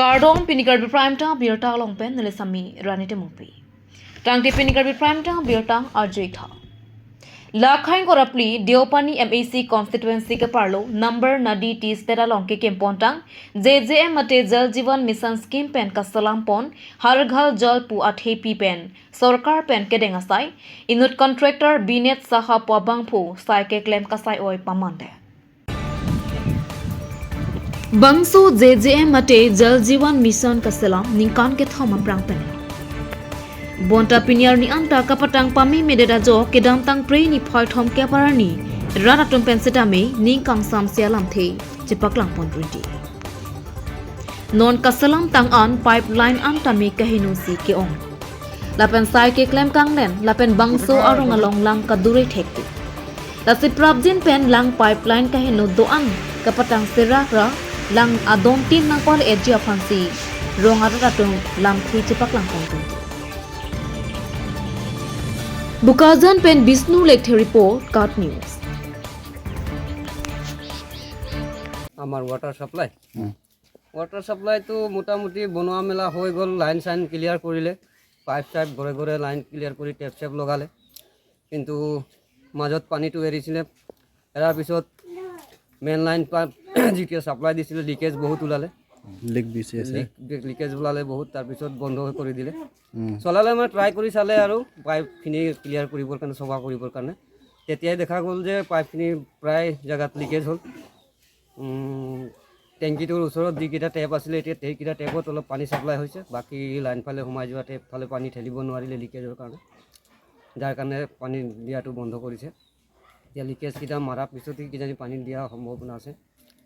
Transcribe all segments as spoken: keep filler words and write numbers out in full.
Kardom, pini Karbi Prime Time birta along pen neli Sami Rani Timungpi. Tangte pini Karbi Prime Time birta arjuitha. Lakhang korapli Deopani M A C constituency keparlo number nadi T state along kekim pontang J J M mate Jal Jeevan Mission scheme pen kaselam pon Har Ghar Jal pu athepi pen sorkar pen kedeng asai inut contractor Binet Saha pu abangphu sai keklem kasai oi pamande. Bangso J J M mate Jal Jeevan Mission kaselam ningkan kethom aphrang pen. Bonta pini arni anta kapatang pame medet ajo kedamtang Phre niphai thomkep arni rat atum pen setame ning kangsam si alamthe chepaklang pon ridi. Non kaselam tang an pipeline an tame kaheno si ke-ong. Lapen sai keklem kanglen lapen bangso arong along lang kadure thekte. Lasi prapjin pen lang pipeline kaheno do-an kapatang serak ra lang adon tin nangpal eji aphansi rong arat atum lamthe chepaklang pon. Bokajan pen Bishnu Lekthe report, KAT News. আমাৰ water supply. হুম। ৱাটাৰ ছাপ্লাইটো মোটামুটি বনোৱা মেলা হৈ গ'ল, লাইন চাইন ক্লিয়াৰ কৰিলে, পাইপ চাইপ ঘৰে ঘৰে লাইন ক্লিয়াৰ কৰি টেপ চেপ লগালে, কিন্তু মাজত পানীটো এৰিছিলে, এৰাৰ পিছত মেইন লাইন পা-, যিটো ছাপ্লাই দিছিলে, লিকেজ বহুত ওলালে। লিক বেছি আছে। লিক, লিকেজ ওলালে বহুত, তাৰপিছত বন্ধ কৰি দিলে। উম। চলালে মানে ট্ৰাই কৰি চালে আৰু পাইপখিনি ক্লিয়াৰ কৰিবৰ কাৰণে, চফা কৰিবৰ কাৰণে। তেতিয়াই দেখা গ'ল যে পাইপখিনি প্ৰায় জেগাত লিকেজ হ'ল। উম, টেংকিটোৰ ওচৰত যিকেইটা টেপ আছিলে, এতিয়া সেইকেইটা টেপত অলপ পানী ছাপ্লাই হৈছে, বাকী লাইন ফালে সোমাই যোৱা টেপ ফালে পানী ঠেলিব নোৱাৰিলে লিকেজৰ কাৰণে, যাৰ কাৰণে পানী দিয়াটো বন্ধ কৰিছে। এতিয়া লিকেজকেইটা মাৰাৰ পিছতে কিজানি পানী দিয়া সম্ভাৱনা আছে।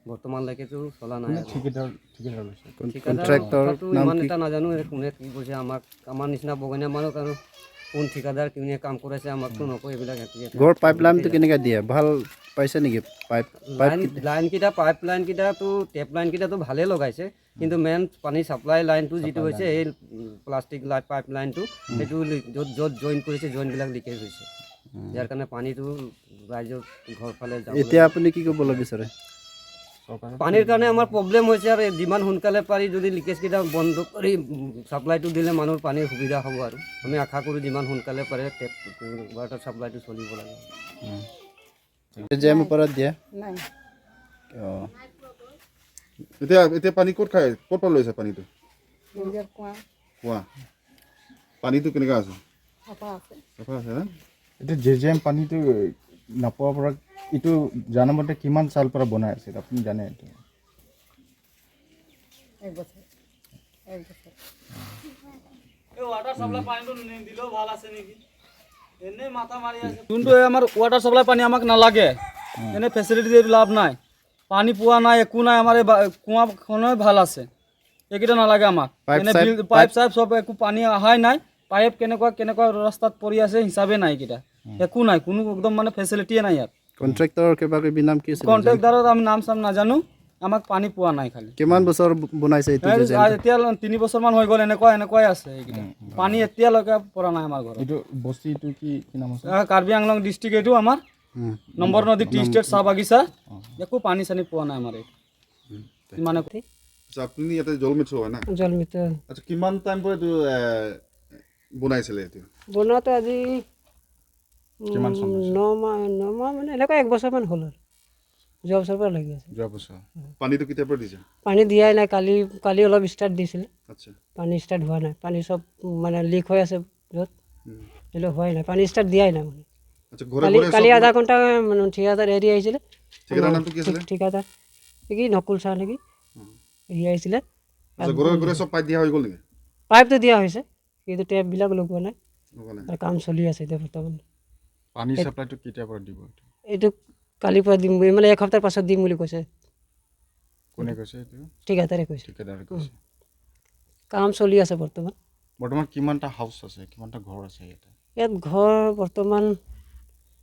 বৰ্তমানলৈকেতো চলা নাই মানে আৰু। ঠিকাদাৰ, ঠিকাদাৰ লৈছে। কন-, ঠিকাদাৰ কণ্ট্ৰেক্টৰ কথাটো নাম ইমান কি? এটা নাজানো, এই কোনে কি কৈছে, আমাক, আমাৰ নিচিনা বগনীয়া মানুহ আৰু কোন ঠিকাদাৰ, কোনে কাম কৰাইছে, আমাকতো নকয় এইবিলাক। সিহঁতে ঘৰ পাইপলাইনটো কেনেকে দিয়ে? ভাল পাইছে নেকি? পাইপ, পাইপ লাইন, কিটা? লাইনকেইটা, পাইপ লাইনকেইটাতো, টেপ লাইনকেইটাতো ভালেই লগাইছে, কিন্তু মেইন পানী ছাপ্লাই লাইনটো যিটো ছাপ্লাই হৈছে, লাইন। এই, উম, প্লাষ্টিক লাই-, পাইপ লাইনটো, উম। সেইটো লি-, য'ত, য'ত জইন কৰিছে, জইনবিলাক লিকেজ হৈছে। উম। যাৰ কাৰণে পানীটো ৰাইজৰ ঘৰ ফালে যাবলৈ এতিয়া আপুনি কি ক'বলৈ বিচাৰে? পানীৰ কাৰণে আমাৰ প্ৰব্লেম হৈছে আৰু যিমান সোনকালে পাৰি যদি লিকেজকেইটা বন্ধ কৰি, উম, ছাপ্লাইটো দিলে মানুহৰ পানীৰ সুবিধা হ'ব আৰু। আমি আশা কৰোঁ যিমান সোনকালে পাৰে টেপ, ৱাটাৰ ছাপ্লাইটো চলিব লাগে। উম। জে জে এম ওপৰত দিয়ে? নাই। অ। এতিয়া, এতিয়া পানী ক'ত খায়? ক'ত পৰা লৈছে পানীটো? নিজৰ কুঁৱা। কুঁৱা। পানীটো কেনেকা আছে? চাফা আছে। চাফা আছে, না? এতিয়া জে জে এম পানীটো নাপোৱাৰ পৰা, এইটো জানা মতে কিমান চাল পৰা বনাই আছে, আপুনি জানে এইটো? এক বছৰ। এক বছৰ। এই ৱাটাৰ ছাপ্লাই পানীটো নিদিলেও ভাল আছে নেকি? এনে মাথা মাৰি আছে। যোনটো এই আমাৰ ৱাটাৰ ছাপ্লাই পানী আমাক নালাগে, উম। এনে ফেচিলিটি দি লাভ নাই। পানী পোৱা নাই, একো নাই, আমাৰ এই বা-, কুঁৱাখনে ভাল আছে। এইকেইটা নালাগে আমাক। পাইপ এনে চাইপ, বিল, পাইপ পাইপ চাইপ চব একো পানী অহাই নাই। পাইপ কেনেকুৱা, কেনেকুৱা ৰাস্তাত পৰি আছে, হিচাপে নাই এইকেইটা। উম। একো নাই, কোনো একদম মানে ফেচিলিটিয়ে নাই ইয়াত। কণ্ট্ৰেক্টৰৰ কিবা কিবি নাম কি আছিলে? কণ্ট্ৰেক্টৰৰ আমি নাম চাম নাজানো, আমাক পানী পোৱা নাই খালি। কিমান বছৰ ব-, বনাইছে এইটো এই যে আজি যেন? এতিয়া ল-, তিনি বছৰমান হৈ গ'ল, এনেকুৱা, এনেকুৱাই আছে এইকেইটা। উম, উম। পানী এতিয়ালৈকে পৰা নাই আমাৰ ঘৰত। এইটো বস্তি, এইটো কি, কি নাম আছে? আহ, কাৰ্বি আংলং ডিষ্ট্ৰিক্ট এইটো আমাৰ। উম। নম্বৰ নদী টি ষ্টেট চাহ বাগিচা। অ। একো পানী চানী পোৱা নাই আমাৰ ইয়াত। উম। মানে আচ্ছা, আপুনি ইয়াতে জলমিত্ৰ হয় না? জলমিত্ৰ। আচ্ছা, কিমান টাইম পৰা এইটো, এ, বনাইছিলে এইটো? বনোৱাটো আজি, উম, কিমান চন হৈছে? ন মাহ, ন মাহ মানে এনেকুৱা এক বছৰমান হ'ল আৰু। যোৱা বছৰৰ পৰা লাগি আছে। যোৱা বছৰ। উম। পানীটো কেতিয়াৰ পৰা দিছে? পানী দিয়াই নাই, কালি, কালি অলপ ষ্টাৰ্ট দিছিলে। আচ্ছা। পানী ষ্টাৰ্ট হোৱা নাই, পানী চব মানে লিক হৈ আছে য'ত। উম। এইবিলাক হোৱাই নাই, পানী ষ্টাৰ্ট দিয়াই নাই মানে। আচ্ছা, ঘৰে কালি, ঘৰে কালি চব আধা ঘণ্টা মানে ঠিকাদাৰ এৰি আহিছিলে। ঠিকাদাৰ আমাৰ নামটো কি আছিলে? ঠিক-, ঠিকাদাৰ, এই কি নকুল চাহ নেকি? উম। এৰি আহিছিলে। আচ্ছা, ঘৰে ঘৰে চব পাইপ দিয়া হৈ গ'ল নেকি? পাইপটো দিয়া হৈছে, কিন্তু টেপবিলাক লগোৱা নাই। লগোৱা নাই। আৰু কাম চলি আছে এতিয়া বৰ্তমান। পানী এ- ছাপ্লাইটো কেতিয়াৰ পৰা দিব এইটো? এইটো কালিৰ পৰা দিম বুলি, মানে, এক সপ্তাহৰ পাছত দিম বুলি কৈছে। কোনে কৈছে এইটো? ঠিকাদাৰে কৈছে। ঠিকাদাৰে উম। কৈছে। কাম চলি আছে বৰ্তমান। বৰ্তমান কিমানটা হাউচ আছে, কিমানটা ঘৰ আছে ইয়াতে? ইয়াত ঘৰ বৰ্তমান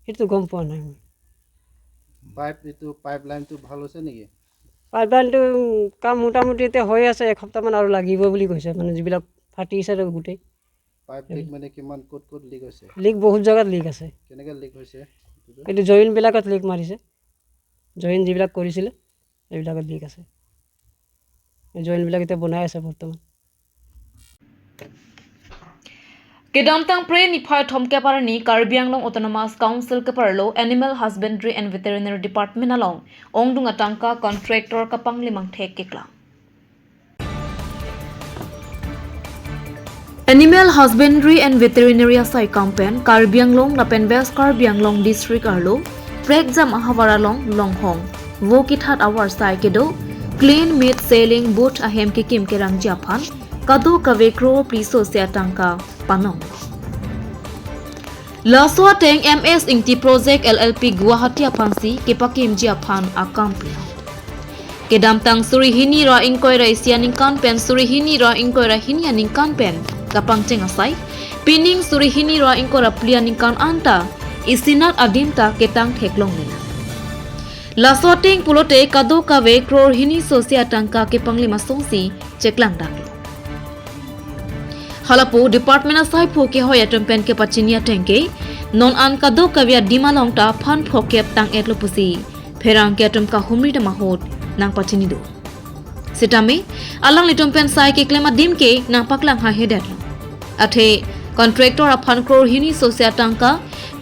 সেইটো গম পোৱা নাই মই। পাইপ, এইটো পাইপ লাইনটো ভাল হৈছে নেকি? পাইপ লাইনটো, উম, কাম মোটামুটি এতিয়া হৈ আছে, এসপ্তাহমান আৰু লাগিব বুলি কৈছে, মানে, যিবিলাক ফাটি আছে গোটেই। পাইপ লিক মানে কিমান, ক'ত ক'ত লিক হৈছে? লিক বহুত জেগাত লিক আছে। কেনেকে লিক হৈছে? এইটো জইনবিলাকত লিক মাৰিছে, জইন যিবিলাক কৰিছিলে, এইবিলাকত লিক আছে। জইন বিলাক এতিয়া বনাই আছে বৰ্তমান। Kedamtang Phre niphai thomkep arni Karbi Anglong Autonomous Council keparlo Animal Husbandry and Veterinary Department along ongdung atangka contractor kapanglim angthek keklang. Animal Husbandry and Veterinary asai kam pen Karbi Anglong lapen West Karbi Anglong District arlo prekjam ahavar along longhong vo kithat avarsai kedo Clean Meat Selling Booth ahem kekim kerangji aphan kadokave crore phli sose atangka panong. Laso ateng M S Ingti Project L L P Guwahati aphansi kepakimji aphan akam pilo. Kedamtang suri hini ra ingkoi ra isi aningkan pen suri hini ra ingkoi ra hini aningkan pen kapangcheng asai, pining suri hini ra ingkoi ra phli aningkan anta isinat adim ta ketang theklongle. Laso ateng pulote kadokave crore hini sose atangka kepanglim asonsi cheklangdaklo. Halapu department asaiphu kehoi atum pen kepachini ateng ke, non an kadokave adim along ta phan phokep tang-etlo pusi pherangke atum kahumri dam ahut nangpachini do. Sitame, alanglitum pen sai keklem adim ke nangpaklang hahedetlo. Athe, contractor aphan crore hini sose atangka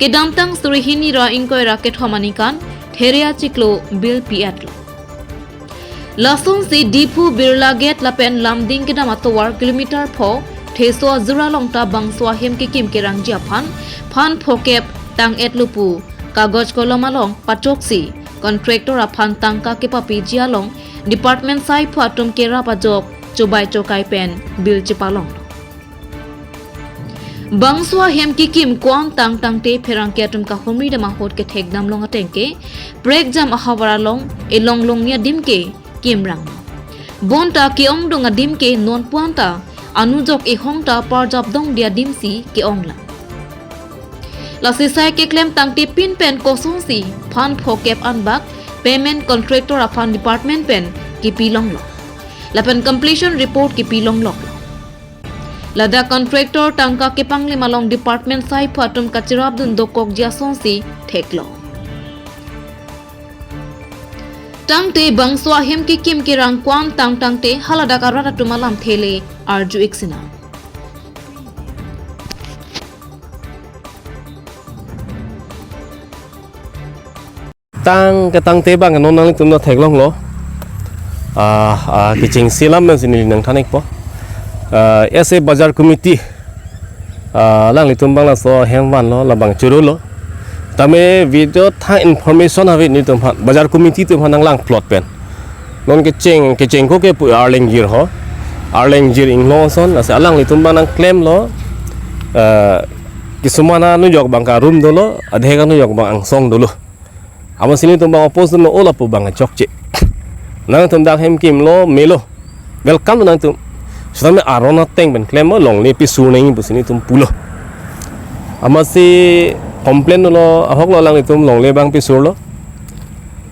kedamtang suri hini ra ingkoi ra kethom aningkan there achiklo bill pi-etlo. Lasonsi Diphu Birla Gate lapen Lumding kedam atovar kilometer pho theso ajura along ta bangso ahem kekim kerangji aphan phan phokep tang-etlo pu kagoj kolom along pachoksi contractor aphan tangka kepapiji along department saiphu atum kerap ajok chobai chokai pen bill chepalong. Bangso ahem kekim ko-an tang tangte pherangke atum kahumri dam ahut kethekdam long ateng ke prekjam ahavar along elong longni adim ke kimrang. Bonta ke-ongdung adim ke non puan ta anujok ehong ta parjap dongde adimsi ke-onglang. Lasi sai keklem tangte pin pen kosonsi phan phokep anbak payment contractor aphan department pen kepilonglo. Lapen completion report kepilonglok. Ladak contractor tangka kepanglim along department saiphu atum kachirapdun dokokji asonsi theklong. Tangte bangso ahem kekim kerang ko-an tang tangte haladak arat atum alamthe le arju-ik sinang. Tang ketangte abang non nanglitum ta theklonglo. Ah, ah, kechengsi alam pensi neli nangthan-ikpo. Ah, as a bazar committee, ah, alanglitum abang laso ahem vanlo, labang chorolo. Tame video thang information ave nelitum aphan, bazar committee atum aphan nanglang plot pen. Non kecheng, kecheng ko ke pu Arleng Jir ho. Arleng Jir inglong ason, lasi alanglitum abang nangklemlo. Ah, kisuman anujok abang ke room dolo, adhek anujok abang angsong dolo. Amatsi nelitum abang oppose dun-o lapu abang chokche. Nangtum dak hem kimlo melo. Welcome nangtum. Sitame aron ateng pen klemlo longle pisur nangji pusi nelitum pulo. Amatsi complain lo ahoklo alanglitum longle abang pisurlo.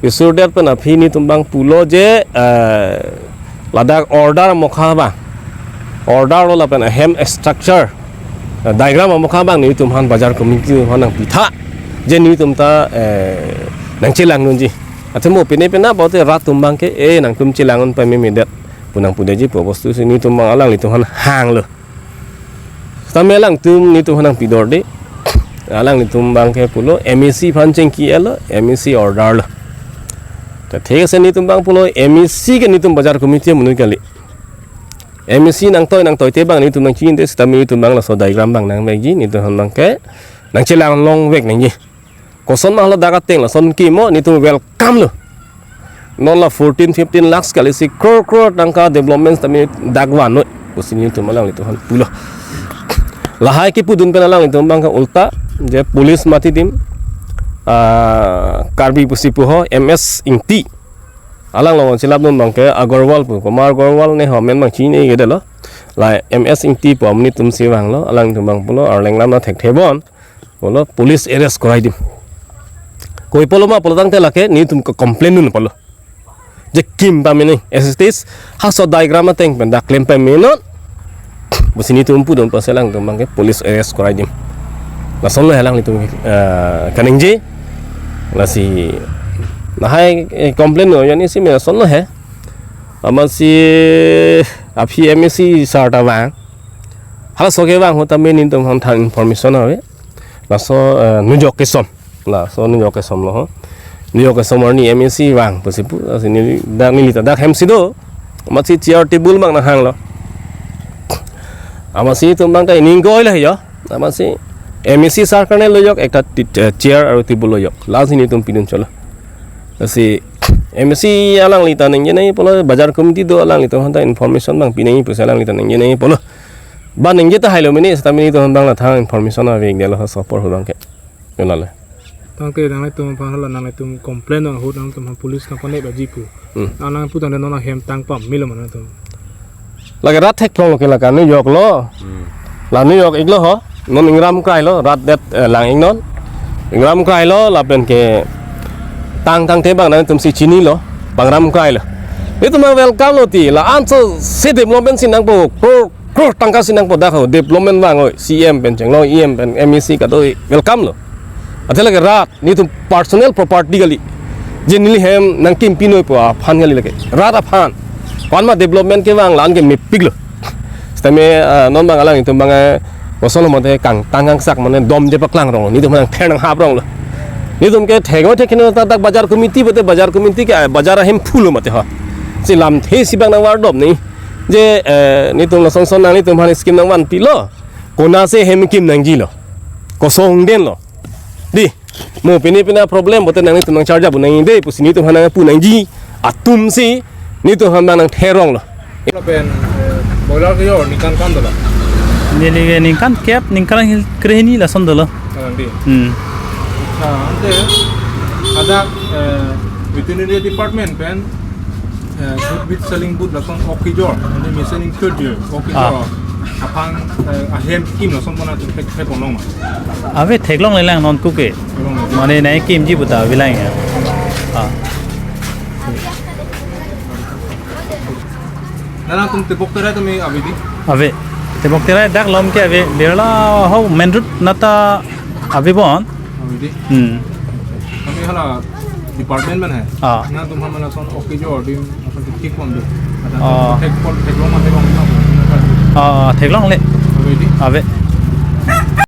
Pisurdet pen aphi nelitum abang pulo je, eh, ladak order amokha abang. Order lo lapen ahem structure, eh, diagram amokha abang nelitum aphan bazar committee aphan nangpitha. Je nelitum ta, eh, nangchelangdunji. Athema pine pina bote rat atum abang ke, eh, nangtum chelang-un pamemedet pu nangpudetji pu bostu si nelitum abang alanglitum aphan hanglo. Sitame alangtum nelitum aphan nangpidorde. Alanglitum abang ke pulo M A C aphan chingki-etlo, M A C order lo. Ta thik ase nelitum abang pulo M A C ke nelitum bazar committee amonit kali. M A C nangtoi nangtoite abang nelitum nangchinide sitame nelitum abang laso diagram abang nangvekji, nelitum aphan abang ke nangchelang longvek nangji. Koson ma haladak ateng lason kimo nelitum welcome lo. Non la fourteen fifteen lakhs kali si crore crore tangka development tame dak vannoi pusi nelitum alanglitum aphan pulo. Lahai kepudun pen alanglitum abang ke ulta je police mati dim, ah, Karbi pusi puho M S Ingti. Alang longon silap dun abang ke Agarwal pu, Kumar Agarwal ne ho amen abang chinine kedelo. La M S Ingti pu amonit atum si vanglo, alanglitum abang pulo, Arleng alam ta thekthe bon. Pulo police arrest korai dim. Koi pulo ma pulo tangte lake nelitum ke complain dun pulo. Je kim pamene, as it is, halaso diagram ateng pen dak klem pamenon. Pusi nelitum pudun pusi alangtum abang ke police arrest korai dim. Lasonlo he alanglitum, eh, kaningje. Lasi lahai, eh, complain lo yani si me lasonlo he. Amatsi aphi M A C sir ta vang. Halaso kevang ahut tame netum aphan thang information ave. Laso, eh, nujok kesom. Laso nujok kesom lo ho. Nujok kesom arni M A C vang pusi pu. Lasi neli dak neli ta dak hem si do. Amatsi chair table abang nanghanglo. Amatsi itum abang ta ining koi la yo. Amatsi M A C sir karne lo yok, ekta ti-, eh, chair aru table lo yok. Lasi netum pidun cholo. Lasi M A C alangli ta ningje nai pulo, bajar committee do, alanglitum aphan ta information abang pi nai pusi alangli ta ningje nai pulo. Ba ningje tahai lo mene, seta mene itum aphan abang la thang information ave ik delo ha sopor hu abang ke. Yona le. Tangte nanglitum aphan hala nanglitum complain ahut nanglitum aphan police nangpanek baji pu. Hmm. Nang nangpu tangte non ahem tang pamelo ma nangtum. Lake rat theklong lo ke lake nujok lo. Hmm. La nujok ik lo ho. Non ingram krai lo, rat det, eh, lang ik non. Ingram krai lo, lapen ke tang tangte abang nangtum si chinilo. Pangram krai lo. Itum abang welcome lo ti. La-an so si development si nangpo. Crore, crore tangka si nangpo dak ho. Development vang oi. C M pen chenglo, E M pen M A C kadoi. Welcome lo. Athe lake rat netum personal property kali. Je neli hem nangkimpi noi pu aphan kali lake. Rat aphan. Ko-an ma development kevang la-an ke mepik lo. Sitame, ah, non abang alanglitum abang, eh, kosonlo mate kangtang kangsak mane dom je paklang rong lo. Netum nangther nanghap rong lo. Netum ke thek-oi thek-heno ta dak bajar committee pute bajar committee ke, eh, bajar ahem phu lo mate ho. Si lamthe si abang nangvardom ni. Je, eh, netum lason son nanglitum aphan scheme nangvanpi lo. Konatsi hem kim nangji lo. Kosong den lo. Di, mo pini pini problem pute nanglitum nang charge abu nang de pusi netum aphan nangpu nangji atum si netum aphan nangther rong lo. Pen, eh, boiler ke yo ningkan kam dolo. Neli ke ningkan kep, ningkan krehini lason dolo. Kalang di. Hmm. Accha, ante ada, eh, veterinary department pen eh, good with selling good lason ok kejor, ante mesen ingkir jor, ok kejor. Ah. Aphan, eh, ahem kim lason pona tu thek, thek ponlong ma. Ave theklongle lang non kuke. Theklongle. Mane nangkimji puta ave lang ya. Ah. Nangtum tebok terai tame ave di? Ave. Tebok terai dak lom ke ave. Birla ho main road nata ave bon. Ave di? Hmm. Tame hala department pen he. Ah. Nangtum aphan lason ok kejor adim lason thek pon do. Ah. Thek pon, theklong ma theklong ma. Ah, theklongle. Ave di? Ave.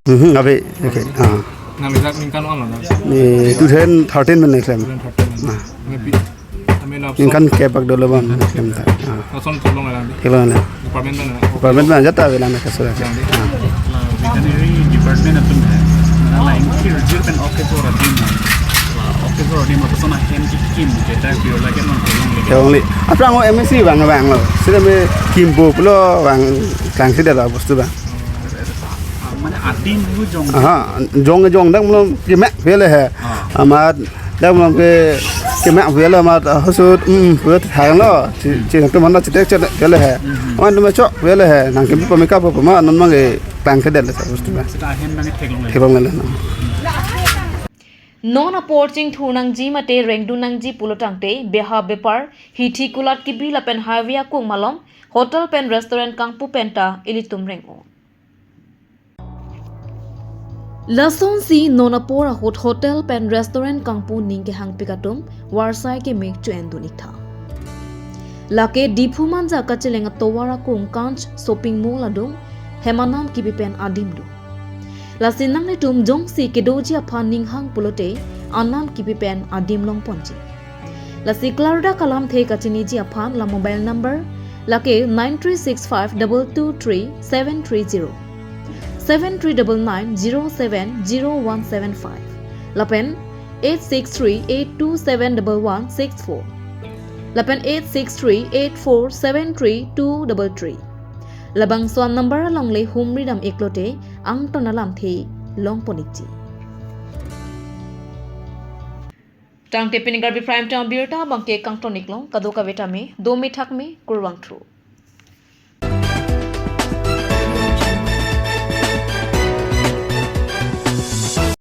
Mhm, ave. Okay. Ah. Nang dak ningkan wan lo na? Eh, two thousand thirteen pen neklem. Two thousand thirteen. Ah. Ame pi-, ame lapso. Ningkan kep bak dolo bang, neklem ta. Ah. Lason theklongle lang di? Theklongle. Department pen na? Department pen ajat ave lang kasura. Lang di. Ah. La veterinary department atum he. Mana la ingkir jir pen ok kejor adim. La ok kejor adim atum sona hem kikim, kita biar lagi non theklongle. Theklongle. Aphrang o M A C vang vanglo. Sira me kimpo pulo vang klangkledet bostu abang. Mane adim hu jong. Aha, jong jong dak malom kemek pele he. Ah. Amat dak malom ke kemek pele amat hosut, hmm, pele thanglo. Chi, chi tu mana chetek chetek pele he. Mhm. Amat tu mechok pele he. Nangkimpi pameka po pama non mang ke klangkledet le sa bostu abang. Seta ahem nang theklongle. Theklongle non. Non apor chingthur nangji mate rengdun nangji pulo tangte beha bepar, hithi kulat kebi lapen highway akung malom, hotel pen restaurant kangpu penta ilitum reng-o. Lasonsi non apor ahut hotel pen restaurant kangpu ning kehangpik atum varsai kemek cho-en dun ik tha. Lake Diphu Manja kacheleng atovar akung Kanch shopping mall adung hem anam kipi pen adim do. Lasi nanglitum jongsi kedoji aphan ning hang pulote anam kipi pen adim long ponji. Lasi klardak alamthe kachiniji aphan la mobile number lake nine three six five double two three seven three zero, seven three double nine zero seven zero one seven five, lapen eight six three eight two seven double one six four, lapen eight six three eight four seven three two double three. Labangso an number along le humri dam iklote angton alamthe long pon ikji. Tangte pini Karbi Prime Time abirta abangke kangton iklong, kadokave tame dome thakme, kurvangthu.